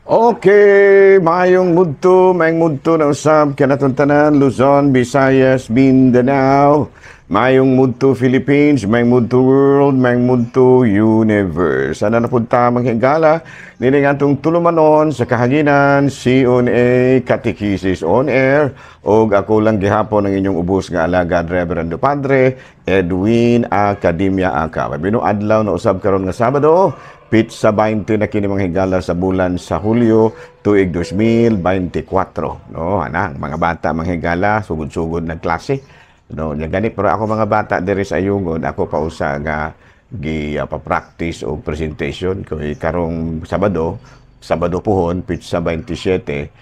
Okay, maayong mudto na usab kanatong tanan, Luzon, Visayas, Mindanao. Maayong mudto, Philippines, maayong mudto, world, maayong mudto, universe. Ana na pud ta, mga higala, nining atong tulumanon sa kahanginan, C&A Catechesis on Air, og ako lang gihapon ang inyong ubos nga alagad, Reverendo Padre Edwin Academia Aka. Mabino adlaw na usab karon nga Sabado, petsa 20 na kini, mga higala, sa bulan sa Hulyo, tuig 2024, no? Ana, mga bata, mga higala, sugod-sugod nagklase, no? Nya gani pero ako mga bata diri sa Ayungon, ako pa usa nga gi pa-practice og presentation kay karong Sabado, Sabado puhon, petsa 27,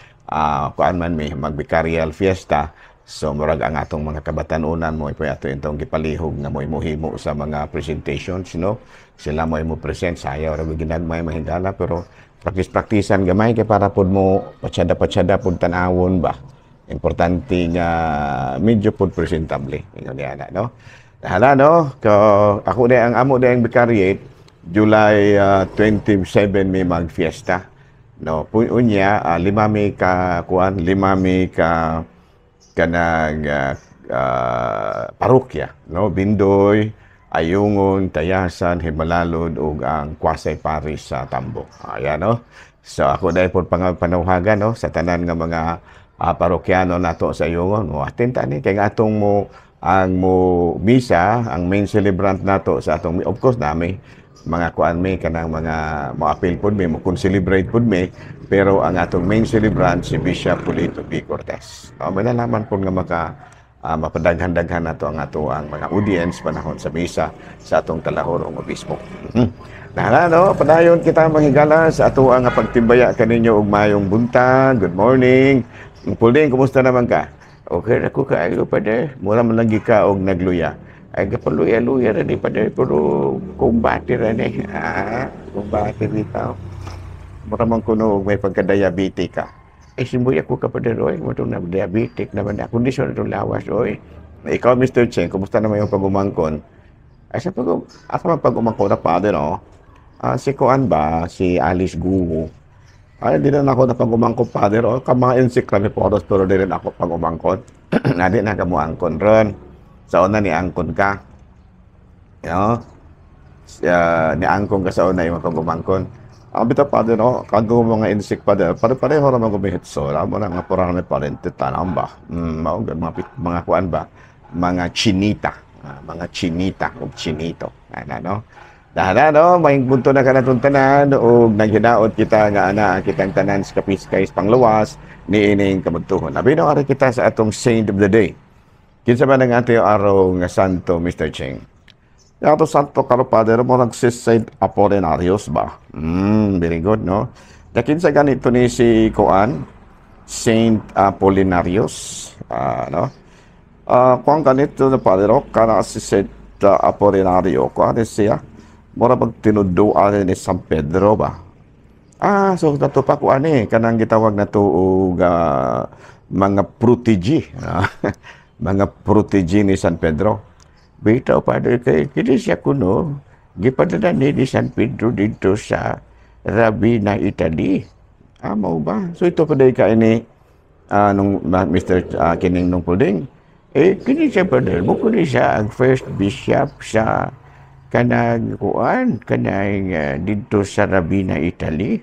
kuan man mi, magbicarial fiesta. So murag ang atong mga kabatanunan mo ipoy ato intong gipalihog nga mo muhimo sa mga presentations, no? Sila mo mo present, sayaw ra ginagmay, mga higala, pero practice-practicean gamay kay para pod mo patsada-patsada pod tan-awon ba. Importante nga medyo pod presentable. Ingon niya na, no? Hala, no? Ko, ako di ang amo di ang vicariate, July 27 may magfiesta. No, unya lima mi ka kuan, lima mi ka kanang parokya, no? Bindoy, Ayungon, Tayasan, Jimalalud ug ang Quasi Parish sa Tambo. Ayan, no. So ako dahil po panawhagan, no, sa tanan nga mga parokyano nato sa Ayungon. Mo attend ta ni kay nga atong mo ang mo misa, ang main celebrant nato sa atong, of course nami mga kuan mi kanang mga mo-appeal pud mi, mo celebrate pud mi, pero ang atong main celebrant si Bishop Polito B. Cortez. No, may nalaman pud nga maka mapadaghan-daghan nato ang ato ang mga audience panahon sa misa sa atong talahorong obispo. Nahala, no, padayon kita, mga higala, sa ato ang pagtimbaya kaninyo og mayong buntag. Good morning. Pulding, kumusta naman ka? Okay na ko kaayo, Father. Mura man lagi ka og nagluya. Ay, kapaluya-luya ra ni, Father, pero kumbate ra ni. Ah, kumbate bitaw. Mura man kuno og may pagka-diabetic ka. Ay, simboy ako ka, Father, oy. Mo na diabetic naman na. Kondisyon na itong lawas, oy. Ikaw, Mr. Chen, kumusta naman yung pag-umangkon? Ay, sa pag asa man pag-umangkon na, Father, no? Ah, si Kuan ba? Si Alice Guo. Ay, di na ako na pag-umangkon, Father. Oh, kamain si Clami Poros, pero di rin ako pag-umangkon. Nadi na ka mo angkon ron. Sa una ni angkon ka. No? Ni angkon ka sa una yung pag-umangkon. Ang bitaw, Father, no? Kago mga insect, Father. Pare-pareho ra man gumihitso. Amo na nga pura na may parente tanam ba? Mao mga kuan ba? Mga chinita. Ah, mga chinita o chinito. Ana, no? Dahil no, may punto na ka natong tanan ug naghinaot kita nga ana ang kitang tanan sa kapiskay pangluwas niining kabugtuhon. Abi no, ari kita sa atong saint of the day. Kinsa man ang ating araw nga santo, Mr. Cheng? Yung ato santo karon, Father, mo nag si Saint Apollinarius ba? Very good, no? Da kinsa ganito ni si Kuan? Saint Apollinarius, no? Kuan ganito na, Father, oh, kana si Saint Apolinario, kuan ni siya. Mura pag tinuduan ni San Pedro ba? Ah, so nato pa kuan eh, kanang gitawag na to og mga protege. Mga protege ni San Pedro. Bitaw, Father, kay kini siya kuno gipadala ni San Pedro dito sa Ravenna, Italy. Ah, mao ba? So ito pa ka ini nung Mr. Kining nung Pulding. Eh, kini siya, Father, mo kini siya ang first bishop sa kanang kuan, kanang dito sa Ravenna, Italy.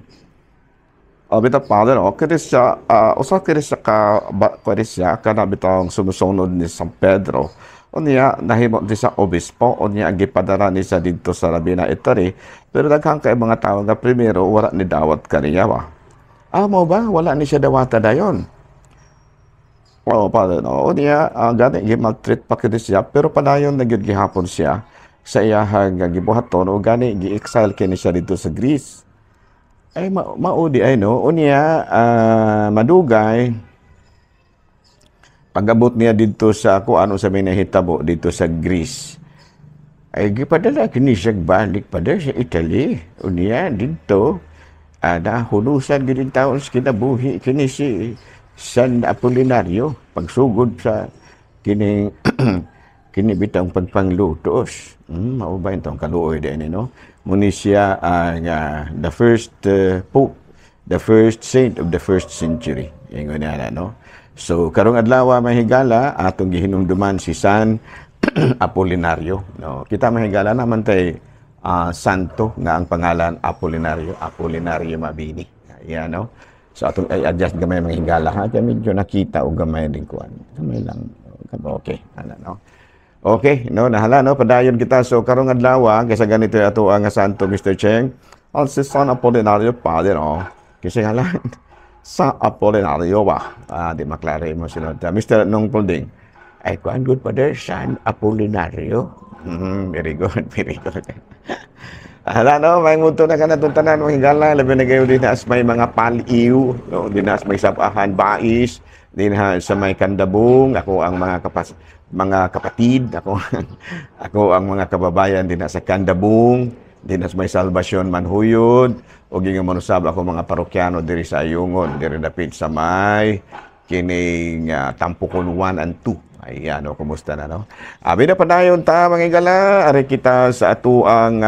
Oh, bitaw, Father, oh, kini siya, usa kini siya ka, ba, kini siya, kana bitawng sumusunod ni San Pedro. Unya, nahimo di sa obispo, unya, ang gipadala ni siya dito sa Ravenna, Italy. Pero daghan kay mga tao nga primero, wala ni dawat kaniya ba? Ah, mo ba? Wala ni siya dawata dayon. Oo, Father, no. Unya, gani, gimaltreat pa kini siya, pero padayon na gyud gihapon siya sa iyahang gibuhaton o gani gi-exile kini siya dito sa Greece. Ay, maudi ay, no. Unya, madugay pag-abot niya dito sa kung ano sa may nahitabo dito sa Greece. Ay gipadala kini siya balik pa sa Italy. Unya dito nahunusan gid taon sa kinabuhi kini si San Apolinario pagsugod sa kining kini bitang pagpanglutos. Mao ba itong kaluoy din, no? Muni siya ang the first pope The first saint of the first century. Ingon niya, no? So, karong adlaw, mga higala, atong gihinumduman si San Apolinario. No? Kita, mga higala, naman tay santo nga ang pangalan Apolinario, Apolinario Mabini. Ayan, no? So, atong ay adjust gamay, mga higala, ha. Kaya medyo nakita o gamay din kuan. Gamay lang. Okay, ano, no? Okay, no, nahala, no, padayon kita. So, karong adlaw, kaysa ganito ato ang santo, Mr. Cheng. Al si San Apolinario Padre, no? Kasi nga lang, sa Apolinario ba? Ah, di maklaro mo sila. Mr. Nong Polding, ay kuan good Father, San Apolinario. Very good, very good. Hala no, may muto na ka na tanan, mga higala, labi na gayo din as may mga paliw, no, din as may sabahan bais, din ha sa may Kandabong, ako ang mga kapatid, ako ako ang mga kababayan din sa Kandabong, din sa may Salvacion Manhuyod, o gingon manusab ako mga parokyano diri sa Ayungon, diri dapit sa may kining Tampukon 1 and 2. Ayan, no, kumusta na, no? Abi na padayon ta, mga higala, ari kita sa atuang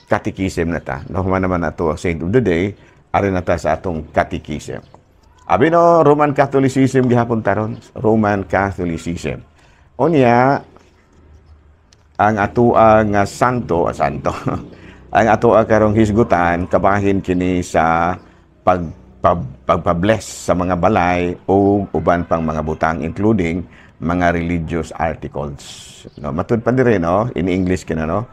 katikisim na ta. No, human naman ato ang Saint of the Day, ari na ta sa atong katikisim. Abi no, Roman Catholicism gihapon taron, Roman Catholicism. Unya, ang atuang santo, santo, ang atoa karong hisgutan, kabahin kini sa pagpa-bless sa mga balay o uban pang mga butang, including mga religious articles. No, matud pa dire, no, in English kina, no.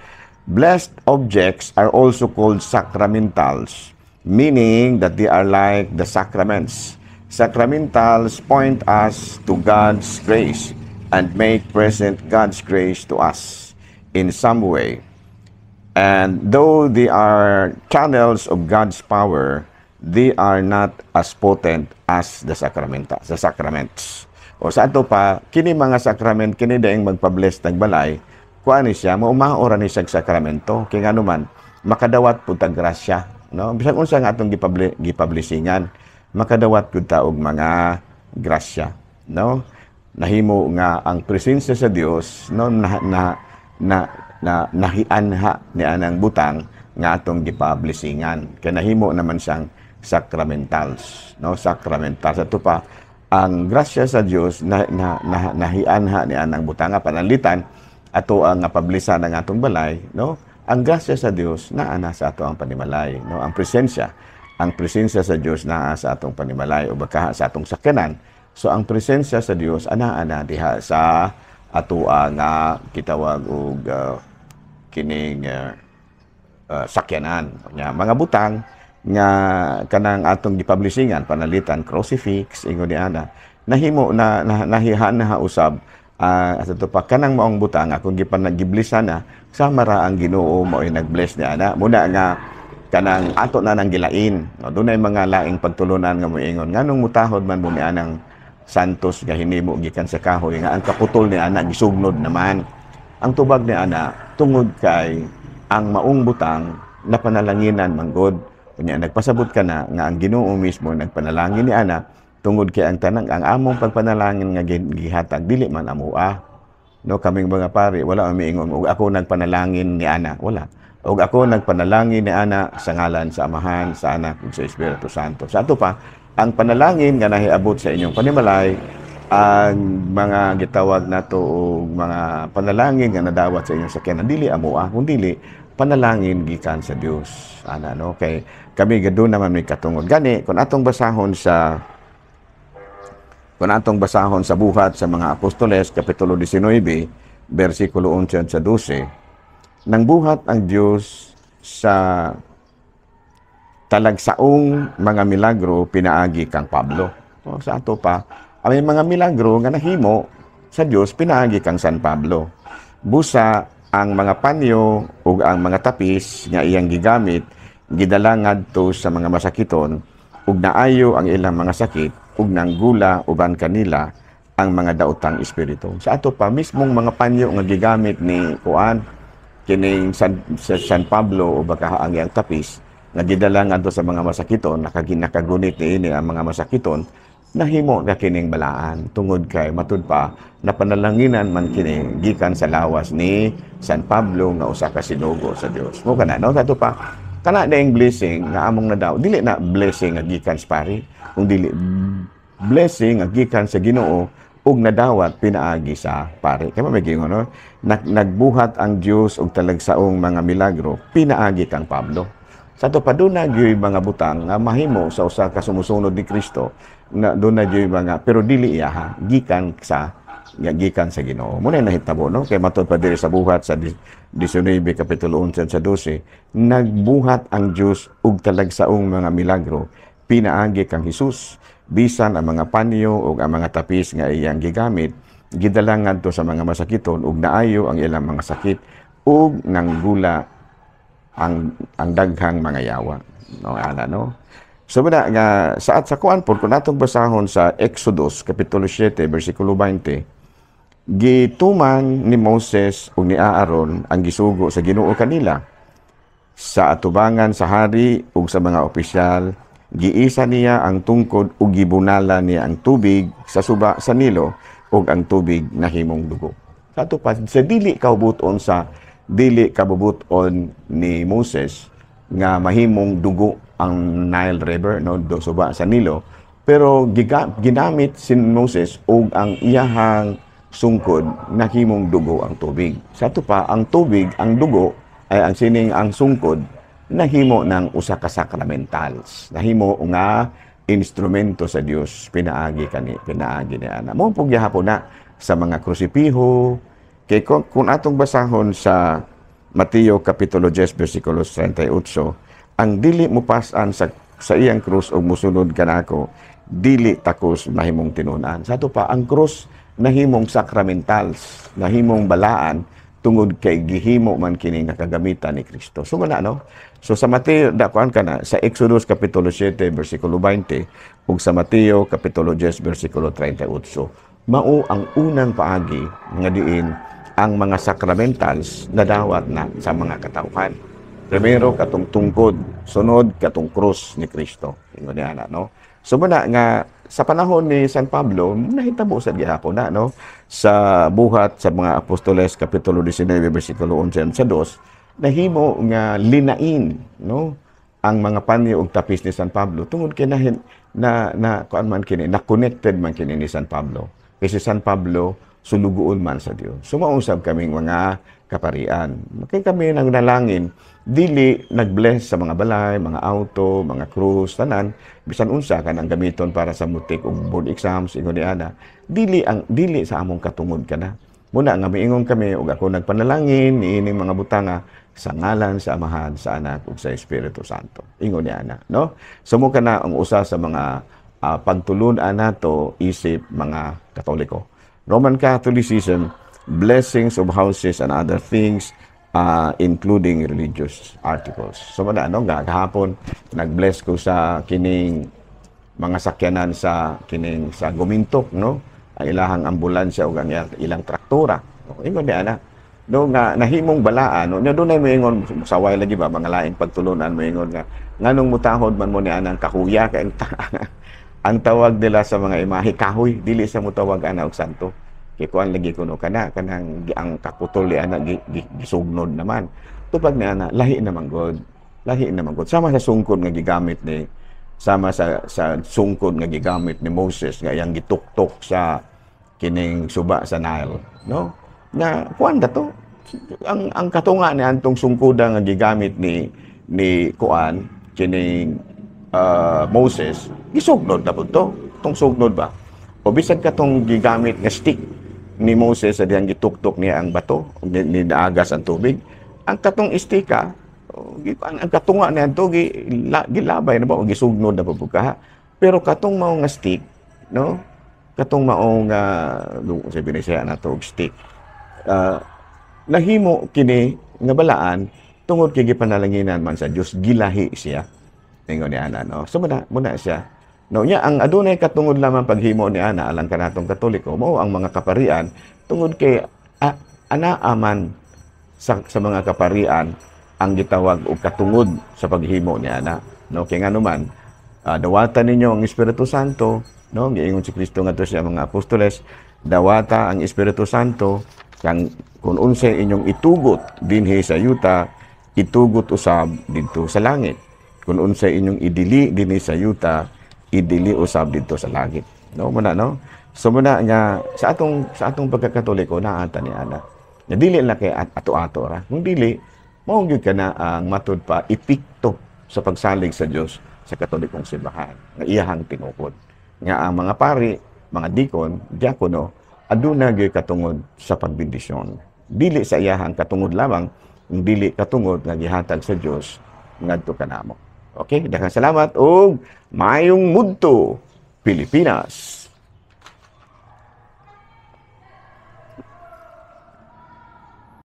Blessed objects are also called sacramentals, meaning that they are like the sacraments. Sacramentals point us to God's grace and make present God's grace to us in some way. And though they are channels of God's power, they are not as potent as the sacraments. O sa ato pa, kini mga sacrament, kini daing magpa-bless ng balay, kuan ni siya, maumaora ni siya sakramento. Kay ngano man, makadawat pud tag grasya. No? Bisan unsa nga atong gipablisingan, makadawat pud ta og mga grasya. No? Nahimo nga ang presensya sa Dios, no, na na na, na nahianha ni anang butang nga atong gipablisingan. Kay nahimo naman siyang sacramentals, no? Sacramentals. Ato pa, ang grasya sa Dios na, na, na nahianha ni anang butang nga pananglitan ato ang nga pablisan ang atong balay, no? Ang grasya sa Dios naa na sa ato ang panimalay, no? Ang presensya sa Dios naa sa atong panimalay o baka sa atong sakyanan. So ang presensya sa Dios ana ana diha sa ato nga kitawag og kining sakyanan. Nya mga butang nga kanang atong gipublishingan, panalitan crucifix, ingon ni ana, nahimo na, na nahihan na usab sa pa kanang maong butang akong gipanagiblisan na sama ra ang Ginoo mao'y nag-bless ni ana muna nga kanang ato na nang gilain, no? Dunay mga laing pagtulunan nga moingon, nganong mutahod man mo ni anang santos nga hinimo gikan sa kahoy nga ang kaputol ni ana gisugnod naman? Ang tubag ni ana, tungod kay ang maong butang napanalanginan manggod. Unya nagpasabot ka na nga ang Ginoo mismo nagpanalangin ni ana, tungod kay ang tanang ang among pagpanalangin nga gihatag dili man amoa. No, kaming mga pari wala umiingon og ako nagpanalangin ni ana, wala. Og ako nagpanalangin ni ana sa ngalan sa Amahan, sa Anak ug sa Espiritu Santo. Sa ato pa, ang panalangin nga nahiabot sa inyong panimalay, ang mga gitawag nato og mga panalangin nga nadawat sa inyong sakyanan, dili amoa kundi panalangin gikan sa Dios. Ana, no, kay kami gadto naman may katungod. Gani kung atong basahon sa Buhat sa mga Apostoles kapitulo 19 bersikulo 11 sa 12, nang buhat ang Dios sa talagsaong mga milagro pinaagi kang Pablo. O, sa ato pa, ang may mga milagro nga nahimo sa Dios pinaagi kang San Pablo. Busa ang mga panyo ug ang mga tapis nga iyang gigamit gidala ngadto sa mga masakiton ug naayo ang ilang mga sakit ug nanggula uban kanila ang mga daotang espiritu. Sa ato pa, mismong mga panyo nga gigamit ni kuan kining sa San Pablo o baka ang iyang tapis nga gidala ngadto sa mga masakiton, nakagunit niini ang mga masakiton, nahimo na kining balaan tungod kay matud pa napanalanginan man kini gikan sa lawas ni San Pablo nga usa ka sinugo sa Dios. Mo kana, no, ato pa Kana na yung blessing nga among nadaw, dili na blessing nga gikan sa pari, kung dili blessing nga gikan sa Ginoo ug nadawat pinaagi sa pari. Kaya may gingon, no? Nagbuhat ang Dios og talagsaong mga milagro pinaagi kang Pablo. Sa ato pa, duna gyud mga butang nga mahimo sa usa ka sumusunod ni Kristo na duna gyud mga, pero dili iya gikan sa Ginoo. Muna nahitabo, no, kay matod pa diri sa Buhat sa 19 kapitulo 11 sa 12, nagbuhat ang Dios og talagsaong mga milagro pinaagi kang Hesus, bisan ang mga panyo ug ang mga tapis nga iyang gigamit gidala ngadto sa mga masakiton ug naayo ang ilang mga sakit ug nanggula ang daghang mga yawa, no? Ana, no? So muna nga sa at sa kuan pod, kung atong basahon sa Exodus kapitulo 7 bersikulo 20, gituman ni Moses ug ni Aaron ang gisugo sa Ginoo kanila sa atubangan sa hari ug sa mga opisyal. Giisa niya ang tungkod ug gibunala niya ang tubig sa suba sa Nilo ug ang tubig nahimong dugo. Sa ato pa, sa dili kabubut-on ni Moses nga mahimong dugo ang Nile River, no, do suba sa Nilo, pero ginamit si Moses ug ang iyahang sungkod, nahimong dugo ang tubig. Sa ato pa, ang tubig, ang dugo ay ang sining ang sungkod nahimo ng usa ka sacramentals, nahimo nga instrumento sa Dios pinaagi ni ana mo. Pug gihapon na sa mga krusipiho, kay kung atong basahon sa Mateo kapitulo 10 bersikulo 38, ang dili mo pas-an sa iyang krus ug musunod kanako, dili takos mahimong tinun-an. Sa ato pa, ang krus nahimong sacramentals, nahimong balaan tungod kay gihimo man kini nga kagamitan ni Kristo. So wala, no? So sa Mateo da kuan kana sa Exodus kapitulo 7 bersikulo 20 ug sa Mateo kapitulo 10 bersikulo 38, mao ang unang paagi nga diin ang mga sacramentals nadawat na sa mga katawhan. Primero katong tungkod, sunod katong krus ni Kristo. Ingon niya na, no? So muna nga sa panahon ni San Pablo, nahitabo sa gihapon na, no? Sa Buhat sa mga Apostoles kapitulo 19 bersikulo 11 sa 2, nahimo nga linain, no, ang mga panyo ug tapis ni San Pablo tungod kay nahin, na na kuan man kini, na connected man kini ni San Pablo. Kay si San Pablo sulugoon man sa Dios. So mausab kaming mga kaparian. Kay kami nang nalangin, dili nag-bless sa mga balay, mga auto, mga krus, tanan, bisan unsa kanang gamiton para sa mutik ug board exams, ingon ni ana, dili sa among katungod kana. Muna nga miingon kami ug ako nagpanalangin niining mga butanga sa ngalan sa Amahan, sa Anak ug sa Espiritu Santo. Ingon ni ana, no? So mo kana ang usa sa mga pagtulun-an nato isip mga Katoliko. Roman Catholicism, blessings of houses and other things, including religious articles. So mana, no, nga kahapon nag-bless ko sa kining mga sakyanan sa kining sa Gumintok, no, ang ilahang ambulansya ug ang ilang traktora. No, ingon ni ana. No, nga nahimong balaan, no, nya dunay moingon saway lagi ba mga laing pagtulunan, moingon nga nganong mutahod man mo ni anang kahuya, kay ang tawag nila sa mga imahe kahoy, dili sa mutawag ana og santo. Kay kuan lagi kuno kana kanang ang kakutol ni ana gisugnod naman. Tupag ni ana, lahi naman god. Lahi naman god. Sama sa sungkod nga gigamit ni Moses nga iyang gituktok sa kining suba sa Nile, no? Na kuan da to. Ang katunga ni antong sungkoda nga gigamit ni kuan kining Moses, gisugnod na pud to. Tong sugnod ba? O bisag katong gigamit nga stick ni Moses sa diyang gituktok niya ang bato, ni naagas ang tubig. Ang katong istika, ang katunga niya to gilabay na ba o gisugnod na pa ka. Pero katong mao nga stick, no? Katong mao nga sa Binisaya na to og stick. Nahimo kini nga balaan tungod kay gipanalanginan man sa Dios, gilahi siya. Ingon ni ana, no? So muna siya. No, nya ang adunay katungod lamang paghimo ni ana alang kanatong Katoliko mao ang mga kaparian tungod kay anaa man sa mga kaparian ang gitawag og katungod sa paghimo ni ana, no? Kay ngano man, dawatan ninyo ang Espiritu Santo, no? Giingon si Kristo ngadto sa mga apostoles, dawata ang Espiritu Santo kang kung unsay inyong itugot dinhi sa yuta, itugot usab didto sa langit. Kung unsay inyong idili dinhi sa yuta, idili usab didto sa langit. No, muna, no? So muna nga sa atong pagkakatoliko, naa ta ni ana. Nga dili na kay ato-ato ra. Kung dili, mao gyud kana ang matud pa epekto sa pagsalig sa Dios sa Katolikong simbahan nga iyahang tinukod. Nga ang mga pari, mga dikon, diakono, aduna gyud katungod sa pagbendisyon. Dili sa iyahang katungod lamang, kung dili katungod nga gihatag sa Dios ngadto kanamo. Okay, daghang salamat ug maayong mudto, Pilipinas.